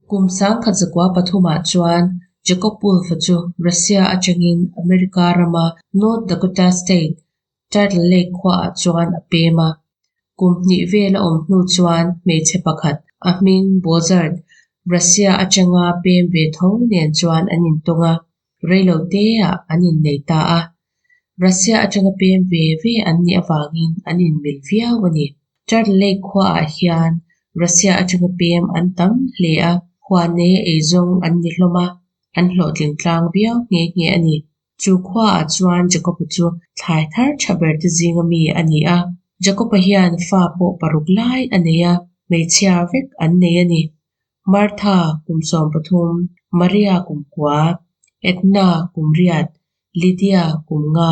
Kum 1903 ah chuan Jacob Wolf-a chu Russia atangin America rama North Dakota State, Turtle Lake khuaah chuan a pem a. Kum hnih vel a awm hnu chuan hmeichhe pakhat, a hming Bozard, Russia atanga pem ve tho nen chuan an intawng a, reiloteah an innei ta a. Russia atanga pem ve ve an nih avangin an inmil viau a ni. Turtle Lake khuaah hian Russia atanga pem an tam hle a, huan neia eizawng an ni hlawm a, an hlawhtling tlang viau nghe nghe a ni. Chu khuaah chuan Jakob-a chu thlai thar tha ber te zinga mi a ni a. Jakob-a hian fa pawh paruk lai a nei a, hmeichhia vek an nei a ni. Martha kum 13, Maria kum kua, Edna kum riat, Lydia kum nga,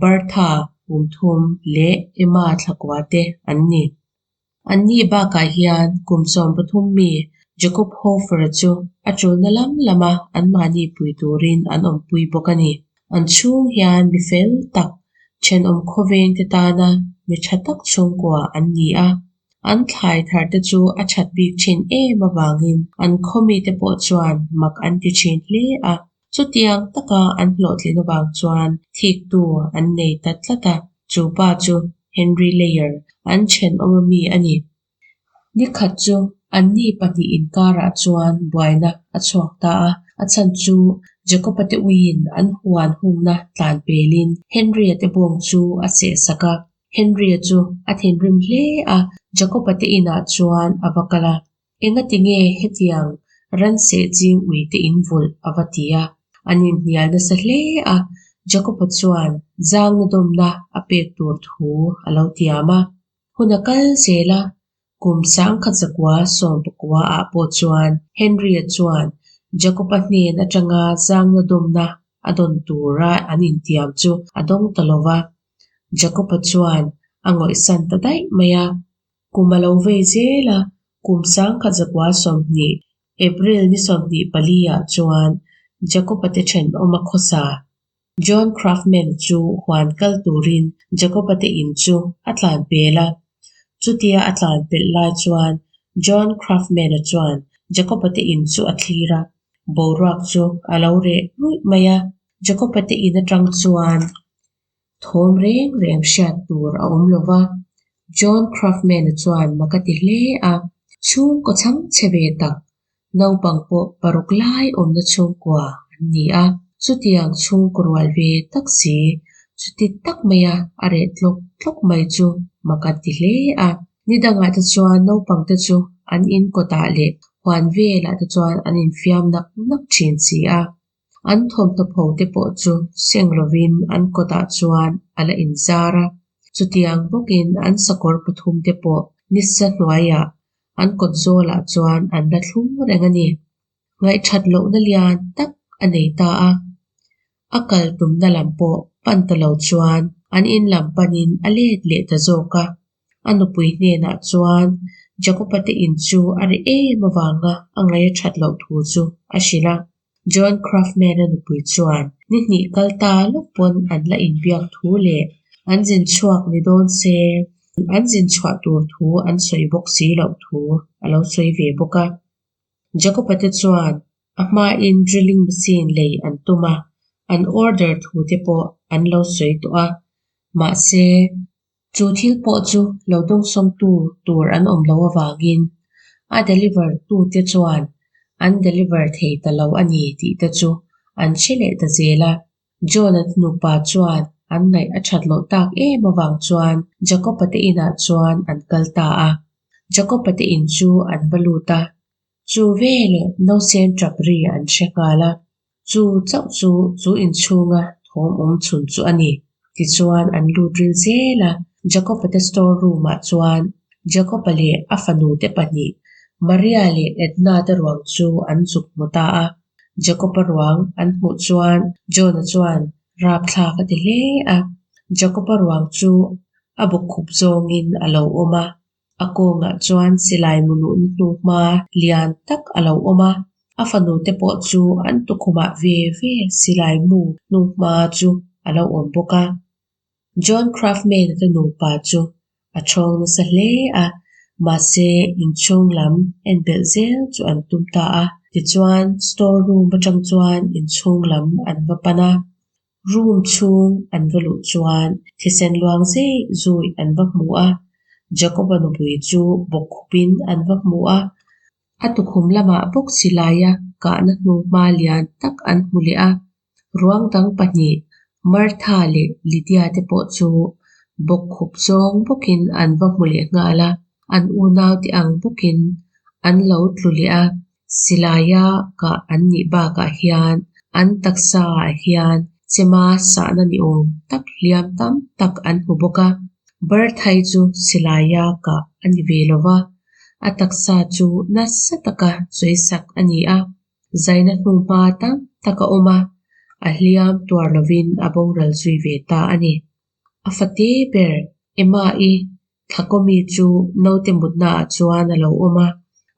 Bertha kum thum leh Emma thlakua te an ni. Anni bakah hian kum 13 mi Jacob Hofer-a chu a tulna lam lama anmahni pui turin an awmpui bawk a ni. An chhung hian mi fel tak, thenawm khawveng te tana mi tha tak chhungkua an ni a. An thlai thar te chu a that bik thin em avangin an khawmi te pawh chuan mak an ti thin hle a. Chutiang taka an hlawhtlin avang chuan thiktu an nei ta tlat a, chu pa chu Henry Layer an thenawm ami a ni. Ni khat chu anni pahnih inkarah chuan buaina a chhuak ta a, a chhan chu Jacob-a te uiin an huan hungna tlan pelin Henry-a te bawng chu a sehsak a. Henry-a chu a thinrim hle a, Jacob-a te inah chuan a va kal a. Engati nge hetiang ran seh ching ui te in vulh a va ti a, an inhnial nasa hle a, Jacob-a chuan zangna dawmna a pek tur thu a lo tiam a. Hun a kal zel a, kum 1919 ah pawh chuan Henry-a chuan Jacob-a hnen atanga zangna dawmna a dawn tura an intiam chu a dawng ta lo va, Jacob-a chuan a ngawihsan ta daih mai a. Kum a lo vei zel a, kum 1920, April ni 24 ah chuan Jacob-a te thenawm a khawsa. John Craftman chu huan kal turin Jacob-a te in chu a tlan pel a. Chutia a tlan pelh lai chuan John Craftman-a chuan Jacob-a te in chu a thlir a, boruak chu a lo reh ruih mai a. Jacob-a te in atang chuan Thawm reng reng hriat tur a awm lo va, John Craftman-a chuan mak a ti hle a, chhungkaw chhang chhe ve tak, naupang pawh paruk lai awmna chhungkua an ni a, chutiang chhungkaw rual ve tak si, chuti tak maia a reh tlawk tlawk mai chu mak a ti hle a. Ni dangah te chuan naupang te chu an in kawtah leh huan velah te chuan an infiam nak nak thin si a. An thawmhnaw pho te pawh chu seng lovin an kawtah chuan a la inzar a, chutiang bawkin an sakawr pathum te pawh nisa hnuaiah an kawt zawlah chuan an la thlung reng a ni. Ngaihthat lohna lian tak a nei ta a, a kal tumna lam pawh pan ta lo chuan an in lam panin a let leh ta zawk a. A nupui hnenah chuan Jakob-a te in chu a reh em avanga a ngaih a that loh thu chu a hrilh a. John Craftman-a nupui chuan ni hnih kal ta lawk pawn an la inbiak thu leh an zin chhuak ni dawn se an zin chhuah tur thu an sawi bawk si loh thu a lo sawi ve bawk a. Jacob-a te chuan a hmain drilling machine lei an tum a, an order thu te pawh an lo sawi tawh a, mahse Chu thil pawh chu lo dawngsawngtu tur an awm lo avangin a deliver tute chuan an deliver thei ta lo a ni tih te chu an hre leh ta zel a. John-a nupa chuan an ngaih a that loh tak em avang chuan Jacob-a te inah chuan an kal ta a. Jacob-a te in chu an va lut a, chu veleh nausen tap ri an hre nghal a. Chu chauh chu chu inchhunga thawm awm chhun chu a ni. Tichuan an lut ril zel a, Jacob-a te store room-ah chuan Jacob-a leh a fanu te pahnih, Maria leh Edna te ruang chu an zuk hmu ta a. Jacob-a ruang an hmuh chuan John-a chuan rapthlak a ti hle a. Jacob-a ruang chu a bawkkhup zawngin a lo awm a. A kawngah chuan silai mu luhna hnuhma lian tak a lo awm a, a fanu te pawh chu an tukhumah ve ve silai mu hnuhma chu a lo awm bawk a. John Craftman-a te nupa chu a thawng nasa hle a, Mahse, inchhung lam en belh zel chu an tum ta a. Tichuan, store room atang chuan inchhung lam an va pan a. Room chhung an va luh chuan thisen luang zeih zuih an va hmu a. Jacob-a nupui chu bawkkhupin an va hmu a. A tukhum lamah bawk silaia kahna hnuhma lian tak an hmu leh a. Ruang dang pahnih, Martha leh Lydia te pawh chu bawkkhup zawng bawkin an va hmu leh nghal a, an unaute ang bawkin an lo tlu leh a. Silaia kah an nih bakah hian an taksaah hian chema sahna ni awm tak hliam tam tak an hmu bawk a. Berthai chu silaia kah a ni ve lo va, a taksa chu nasa taka sawisak a ni a. Zaina hnuhma tam tak a awm a, a hliam tuar lovin a boral zui ve ta a ni. A fate ber Emma-i Thlakawmi chu naute mutnaah chuan a lo awm a,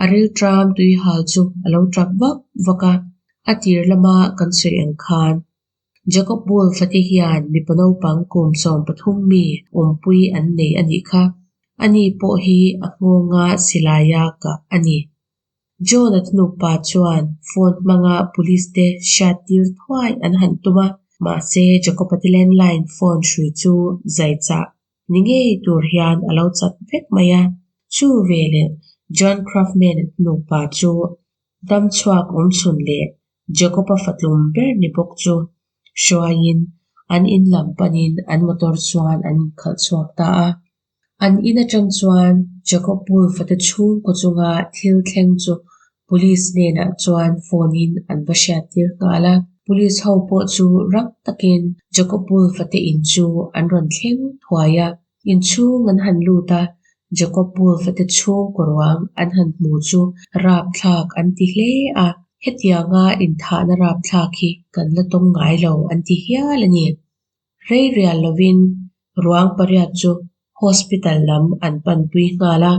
a rilṭam tuihal chu a lo ṭap vak vak a. A tir lama kan sawi ang khan Jacob Wolf-a te hian mipa naupang kum 13 mi awmpui an nei a nih kha. Ani pawh hi a nghawnga silaia kah a ni. John-a nupa chuan phone hmanga police te hriattir thuai an han tum a, mahse Jacob-a te landline phone hrui chu zai chah ni ngei tur hian a lo chat vek mai a. Chu veleh John Craftman-a nupa chu damchhuak awmchhun leh Jacob-a fatlum ber ni bawk chu hruaiin an in lam panin an motor chuan an inkhalh chhuak ta a. An in atang chuan Jacob Wolf-a te chhungkaw chunga thil thleng chu police hnenah chuan phone in an va hriattir nghal a. Police ho pawh chu rang takin Jacob Wolf-a te in chu an rawn thleng thuai a. Inchhung an han lut a, Jacob Wolf-a te chhungkaw ruang an han hmu chu rapthlak an ti hle a. Hetianga inthahna rapthlak hi kan la tawng ngai lo an ti hial a ni. Rei rial lovin ruang pariat chu hospital lam an panpui nghal a,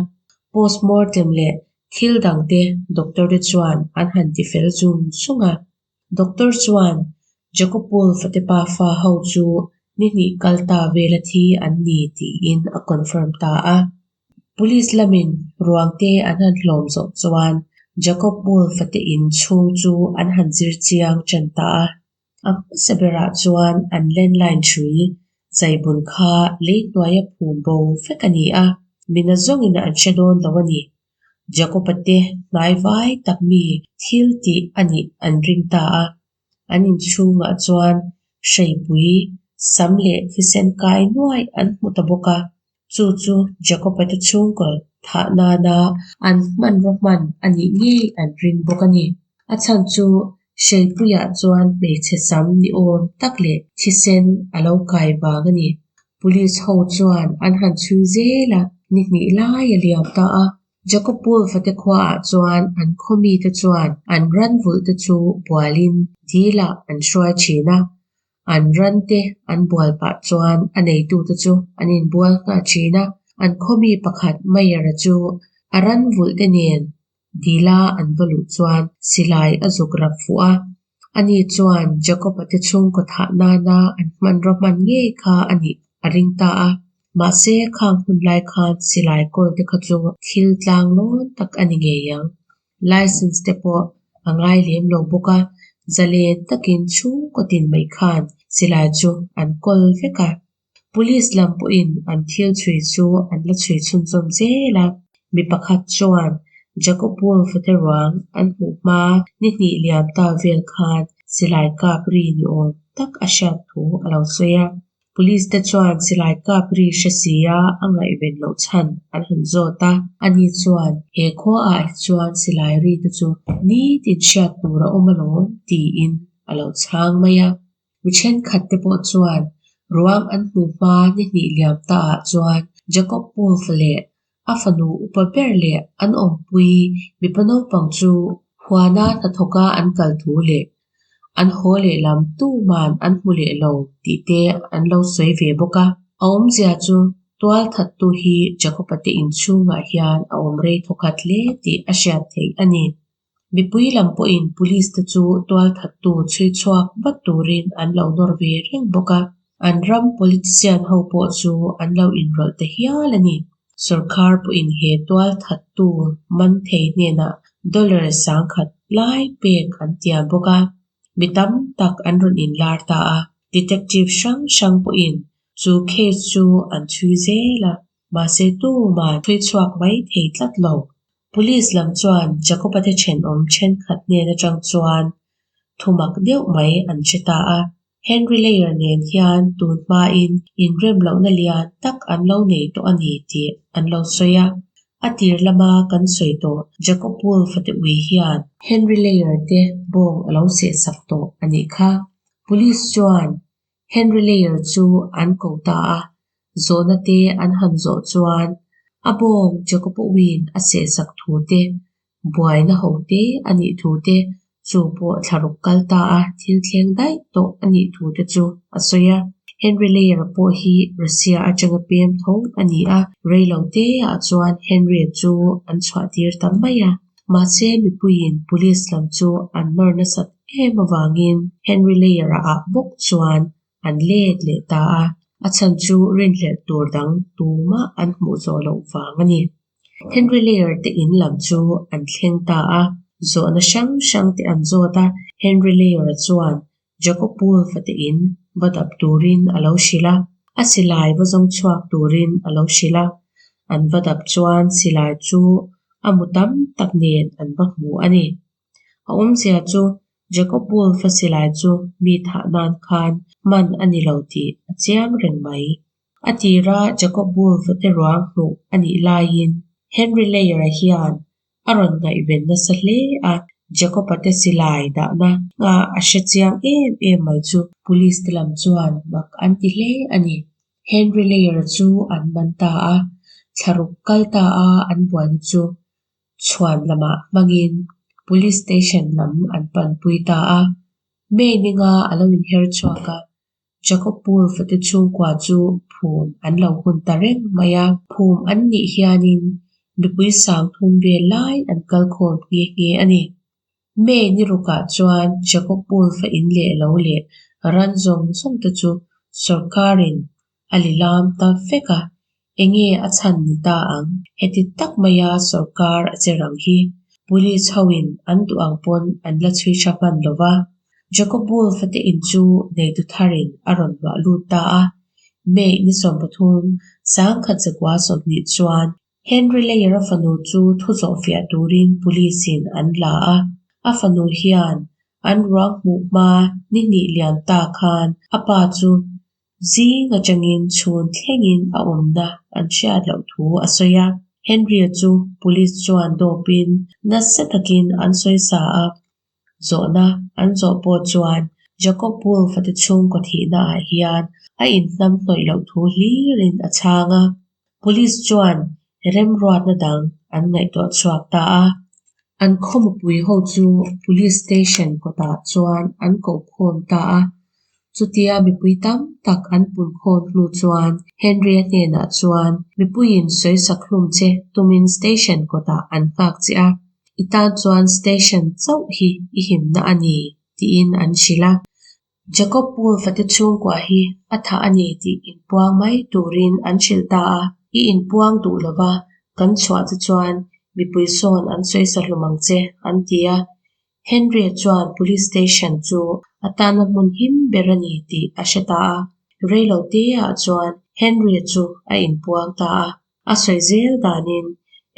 postmortem leh thil dangte doctor te chuan an han ti fel zung zung a. Doctor chuan Jacob Wolf-a te pafa ho chu ni hnih kal ta vela thi an ni tiin a confirm ta a. Police lamin ruang te an han hlawm zawh chuan Jacob Wolf-a te in chhung chu an han zir chiang tan ta a. A hmasa berah chuan an landline hrui zaibun kha lei hnuaia phum bo vek a ni a, mina zawngin an hre dawn lo a ni. Jacob-a te hnaivai tak mi thil tih a nih an ring ta a. An inchhungah chuan hreipui, sam leh thisen kai nuai an hmu ta bawk a. Chu chu Jacob-a te chhungkaw thah nana an hmanraw hman a nih ngei an ring bawk a ni. A chhan chu hreipuiah chuan hmeichhe sam ni awm tak leh thisen a lo kai vang a ni. Police ho chuan an han chhui zel a, ni hnih lai a liam ta a. Jacob Wolf-a te khuaah chuan an khaw mite chuan an ran vulh te chu bualin dilah an hruai thin a. An ran te an bual pah chuan a neitute chu an inbual nghal thin a. An khaw mi pakhat Mayer-a chu a ran vulh te nen dila an va luh chuan silai a zuk rap fuh a. Ani chuan Jacob-a te chhungkaw thah nana an hmanraw hman ngei kha a nih a ring ta a. Mahse, khang hun lai khan silai kawl te kha chu thil tlang lawn tak a ni ngei ang. License te pawh a ngai lem lo bawk a, zalen takin chhungkaw tin mai khan silai chu an kawl vek a. Police lam pawhin an thil chhui chu an la chhui chhunzawm zel a. Mi pakhat chuan Jacob Wolf-a te ruang an hmuh hma ni hnih liam ta vel khan silai kap ri ni awm tak a hriat thu a lo sawi a. Police te chuan silai kap ri hre sia a ngaihven loh chhan an han zawt a. Ani chuan, He khuaah hi chuan silai ri te chu nitin hriat tur a awm alawm tiin a lo chhang mai a. Mi thenkhat te pawh chuan ruang an hmuh hma ni hnih liam ta ah chuan Jacob Wolf leh a fanu upa ber leh an awmpui mipa naupang chu huana hnathawka an kal thu leh an haw lehlam tuman an hmu leh lo tih te an lo sawi ve bawk a. A awmzia chu tualthattu hi Jacob-a te inchhungah hian a awm rei thawkhat hle tih a hriat theih a ni. Mipui lam pawhin police te chu tualthattu chhui chhuak vat turin an lo nawr ve reng bawk a, an ram politician ho pawh chu an lo inrawlh ta hial a ni. Sawrkhar pawhin he tual thattu man thei hnenah dollar 1000 lai pek an tiam bawk a. Mi tam tak an rawn inlar ta a, detective hrang hrang pawhin chu case chu an chhui zel a, mahse tuman chhui chhuak mai thei tlat lo. Police lam chuan Jacob-a te thenawm thenkhat hnen atang chuan thumak deuh mai an hre ta a. Henry Layer nen hian tun hmain inrem lohna lian tak an lo nei tawh a ni tih an lo sawi a. A tir lama kan sawi tawh Jacob Wolf-a te ui hian Henry Layer te bawng a lo sehsak tawh a nih kha. Police chuan Henry Layer chu an ko ta a, zawhna te an han zawh chuan a bawng Jacob-a uiin a sehsak thu te, buaina ho te a nih thu te, chu pawh thlaruk kal ta a thil thleng daih tawh a nih thu te chu a sawi a. Henry Layer pawh hi Russia atanga pem tho a ni a, reilo te ah chuan Henry-a chu an chhuah tir ta mai a. Mahse mipuiin police lam chu an nawr nasat em avangin Henry Layer-a ah bawk chuan an let leh ta a, a chhan chu rinhlelh tur dang tumah an hmuh zawh loh vang a ni. Henry Layer te in lam chu an thleng ta a, zawhna hrang hrang te an zawt a, Henry Layer-a chuan Jacob Wolf-a te in va dap turin a lo hrilh a, a silai va zawng chhuak turin a lo hrilh a, an va dap chuan silai chu a mu tam tak nen an va hmu a ni. A awmzia chu Jacob Wolf-a silai chu mi thah nan khan hman a ni lo tih a chiang reng mai. A tira Jacob Wolf-a te ruang hmuh a nih laiin Henry Layer-a hian a rawn ngaihven nasa hle a, Jacob-a te silai dahna nghah a hre chiang em em mai chu police te lam chuan mak an ti hle a ni. Henry Layer-a chu an man ta a, thlaruk kal ta a an buaina chu chhuan lamah hmangin police station lam an panpui ta a. May ninga a lo inher chhuak a, Jacob Wolf-a te chhungkua chu phum an lo hun ta reng mai a. Phum an nih hianin mipui 3000 vel lai an kal khawm nghe nghe a ni. May ni rukah chuan Jacob Wolf-a in leh lo leh ran zawng zawng te chu sawrkarin a lilam ta vek a, enge a chhan ni ta ang? Heti tak maia sawrkar a che rang hi police hoin an duh ang pawn an la chhui tha hman lo va. Jacob Wolf-a te in chu neitu tharin a rawn luah lut ta a, May ni 13, 1920 chuan Henry Layer-a fanu chu thu zawhfiah turin police-in an la a, a fanu hian an ruang hmuh hma ni hnih liam ta khan a pa chu Zing atangin chhun thlengin a awmna an hriat loh thu a sawi a. Henry-a chu police chuan dawpin nasa takin an sawi sa a. Zawhna an zawh pawh chuan Jacob Wolf-a te chhungkaw thihna ah hian a inhnamhnawih loh thu hlirin a chhang a. Police chuan remruatna dang an ngaihtuah chhuak ta a. An khawmupui ho chu police station kawtah chuan an kohkhawm ta a. Chutia mipui tam tak an punkhawm hnu chuan Henry-a hnenah chuan mipuiin sawisak hlum che tumin station kawtah an nghak che a, i tan chuan station chauh hi i himna a ni tiin an hrilh a. Jacob Wolf-a te chhungkua hi a thah a ni tih inpuang mai turin an hrilh ta a, I inpuang duh lova kan chhuah che chuan mipui sawn an sawisa hlum ang che an ti a. Henry-a chuan police station chu a tana hmun him ber a ni tih a hre ta a, reilo teah chuan Henry-a chu a inpuang ta a. A sawi zel danin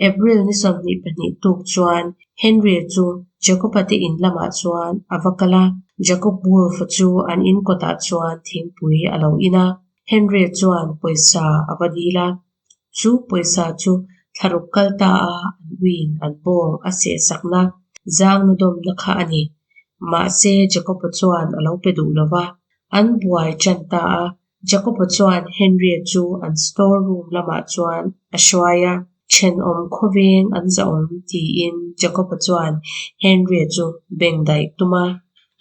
April ni 22 tuk chuan Henry-a chu Jacob-a te in lamah chuan a va kal a, Jacob Wolf-a chu an in kawtah chuan thingpui a lo in a, Henry-a chuan pawisa a va dil a, chu pawisa chu thlaruk kal ta a an uiin an bawng a sehsakna zangna dawmna kha a ni. Mahse Jacob-a chuan a lo pe duh lo va, an buai tan ta a, Jacob-a chuan Henry-a chu an store room lamah chuan a hruai a, thenawm khawveng an zahawm tiin Jacob-a chuan Henry-a chu beng daih tum a.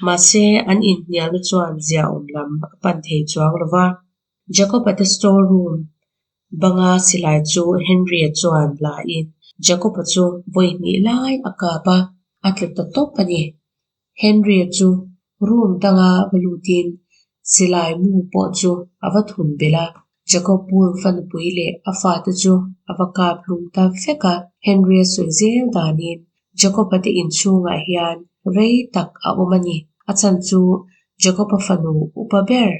Mahse an inhnialna chuan ziahawm lam a pan thei chuang lo va. Jacob-a te store room banga silai chu Henry-a chuan la in Jacob-a chu vawi hnih lai a kap a, a tlu ta tawp a ni. Henry-a chu room danga va lutin silai mu pawh chu a va thun belh a. Jacob Wolf-a nupui leh a fate chu a va kap hlum ta vek a. Henry-a sawi zel danin Jacob-a te inchhungah hian rei tak a awm a ni. A chhan chu Jacob-a fanu upa ber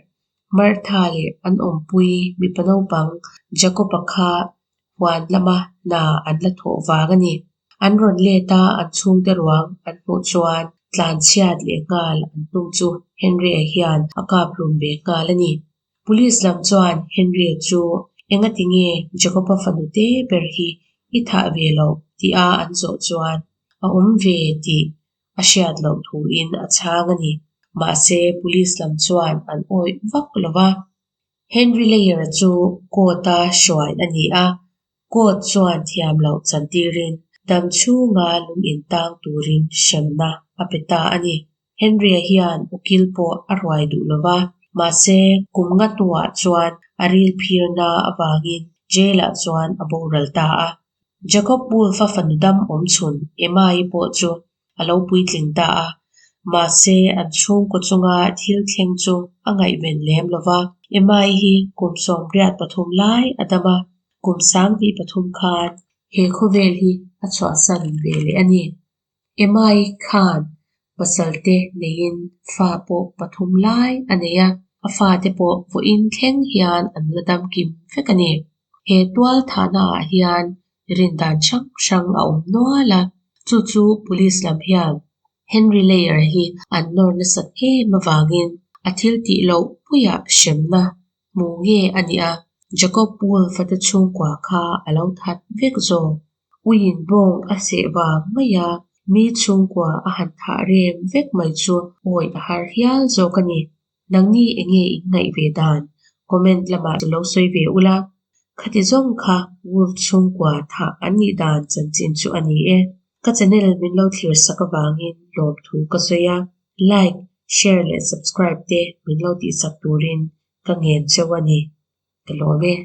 Martha leh an awmpui mipa naupang Jacob-a kha huan lama hna an la thawh vang a ni. An rawn let a, an chhungte ruang an hmuh chuan tlanchhiat leh nghal an tum chu Henry-a hian a kap hlum ve nghal a ni. Police lam chuan Henry-a chu engati nge Jacob-a fanu te ber hi i thah ve loh tia an zawh chuan a awm ve tih a hriat loh thuin a chhang a ni. Mahse, police lam chuan an awih vak lo va. Henry Layer-a chu court-a hruai a ni a, court chuan thiam loh chantirin dam chhunga lung intang turin hremna a pe ta a ni. Henry-a hian ukil pawh a ruai duh lo va, mahse kum nga hnuah chuan a ril phirna avangin jail-ah chuan a boral ta a. Jacob Wolf-a fanu dam awm chhun Emma-i pawh chu a lo puitling ta a, mahse an chhungkaw chunga thil thleng chu a ngaihven lem lo va. Emma-i hi kum 83 lai a dam a, kum 2003 khan he khawvel hi a chhuahsan ve leh a ni. Emma-i khan pasal te neiin fa pawh pathum lai a nei a, a fate pawh vawiin thleng hian an la dam kim vek a ni. He tual thahna ah hian rindan hrang hrang a awm nual a, chu chu police lam hian Henry Layer hi an nawr nasat em avangin a thil tih loh puiah hremna hmu nge a nih a, Jacob Wolf-a te chhungkua kha a lo that vek zawk. Uiin bawng a seh vang mai a, mi chhungkua a han thah rem vek mai chu awih a har hial zawk a ni. Nangni enge in ngaih ve dan? Comment lamah lo sawi ve ula. Khati zawng kha Wolf chhungkua thah an nih dan chanchin chu a ni e. Ka channel min lo thlir sak avangin lawmthu ka sawi a, like, share leh subscribe te min lo tihsak turin ka ngen cheu a ni. Ka lawm e.